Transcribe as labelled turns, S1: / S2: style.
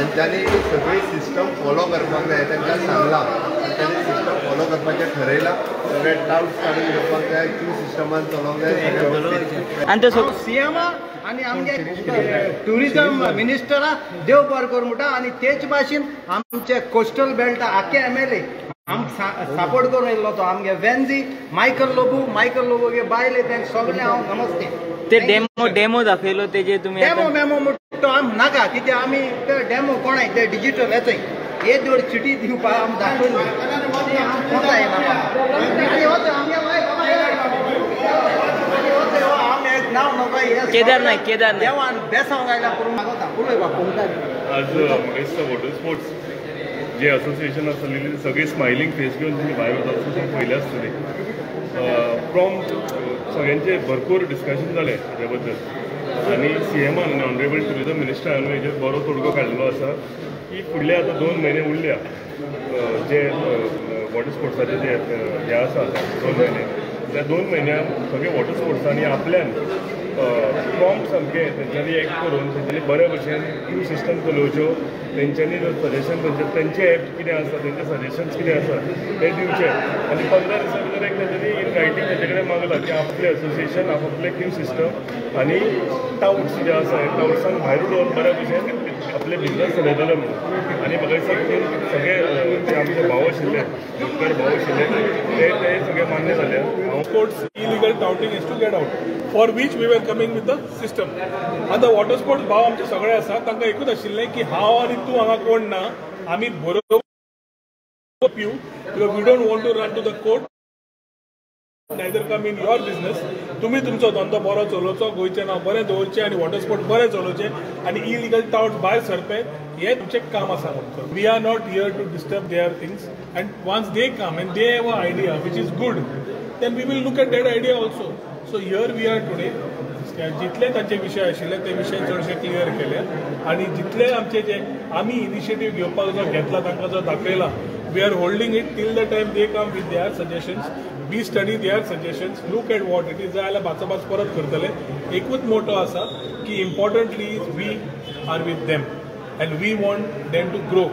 S1: तांच्यांनी सगळी system follow करपाक जाय तांकां सांगलां तांच्यांनी सिस्टम फॉलो करपाचें ठरयलां. सगळे डावट्स काडून घेवपाक जाय, क्यू सिस्टमान चलोवंक जाय.
S2: आनी तो
S3: सीएमा आनी आमगे ट्युरिजम मिनिस्टरा देव बरें करूं म्हणटा. आनी तेच भाशेन आमचे कोस्टल बेल्टा आख्खे एमएलए आमकां सपोर्ट करून येयल्लो तो आमगे वेन्जी मायकल लोबो, मायकल लोबो गे बायले तें सगळें हांव नमस्ते.
S2: ते डेमो डेमो दाखयलो तेजे तुमी
S3: डेमो मेमो म्हणटा आम नाका, कित्याक आमी ते डेमो कोणाय ते डिजिटल येतय हे जोड चिटी दिवपाक आम दाखयलो
S2: केदार नायक, केदार
S3: देवान बेसांव गायला करून मागवता उलय बापू.
S4: आज म्हाका दिसता वॉटर स्पोर्ट्स जे असोसिएशन आसलेली सगळी स्मायलींग फेस घेवन तुमी भायर वता आसतना पयले आसतली. प्रॉम्प्ट सगळ्यांचे भरपूर डिस्कशन जालें हेज्या बद्दल आनी सीएमान आनी ऑनरेबल ट्युरिजम मिनिस्टरान हेजेर बरो तोडगो काडलेलो आसा की फुडले आतां 2 म्हयने उरल्या जे वॉटर स्पोर्ट्साचे जे हे आसा आतां 2 म्हयने, त्या 2 म्हयन्याक सगळे वॉटर स्पोर्ट्सांनी आपल्यान प्रॉम्प्ट सामकें तेंच्यांनी एक्ट करून तेंच्यांनी बरे भशेन क्यू सिस्टम चलोवच्यो, तेंच्यांनी सजेशन तेंचे एप कितें आसा तेंचे सजेशन्स कितें आसा ते दिवचे आनी 15 दिसां भितर एक तेंच्यांनी इन रायटींग तेंचे कडेन मागलां की आपलें असोसिएशन आपले क्यू सिस्टम आनी टावट्स जे आसा हे टावट्सांक भायर उडोवन बऱ्या भशेन आपले बिजनस चलयतले म्हणून. आनी म्हाका दिसता तितून सगळे जे आमचे भाव आशिल्ले, मुखर भाव आशिल्ले ते ते सगळे मान्य जाले.
S5: Sports illegal touting is to get out, for which we were coming with the system. आतां वॉटर स्पोर्ट्स भाव आमचे सगळे आसा, तांकां एकूच आशिल्लें की हांव आनी तूं हांगा कोण ना, आमी बरोबर you because we don't want to run to the court, neither come in your business. तुमी तुमचो धंदो बरो चलोवचो, गोंयचें नांव बरें दवरचें आनी वॉटर स्पोर्ट बरें चलोवचें आनी इलिगल टावट्स भायर सरपे हें तुमचें काम आसा म्हणून. We are not here to disturb their things and once they come and they have a idea which is good then we will look at that idea also. So here we are today. जितले तांचे विशय आशिल्ले ते विशय चडशे clear केले आनी जितले आमचे जे आमी इनिशिएटीव घेवपाक जो घेतला तांकां जो दाखयला, we are holding it till the time they come with their suggestions. We study their suggestions, look at what it is. जाय जाल्यार भाचाभाच परत करतले. एकूच मोटो आसा की importantly we are with them and we want them to grow.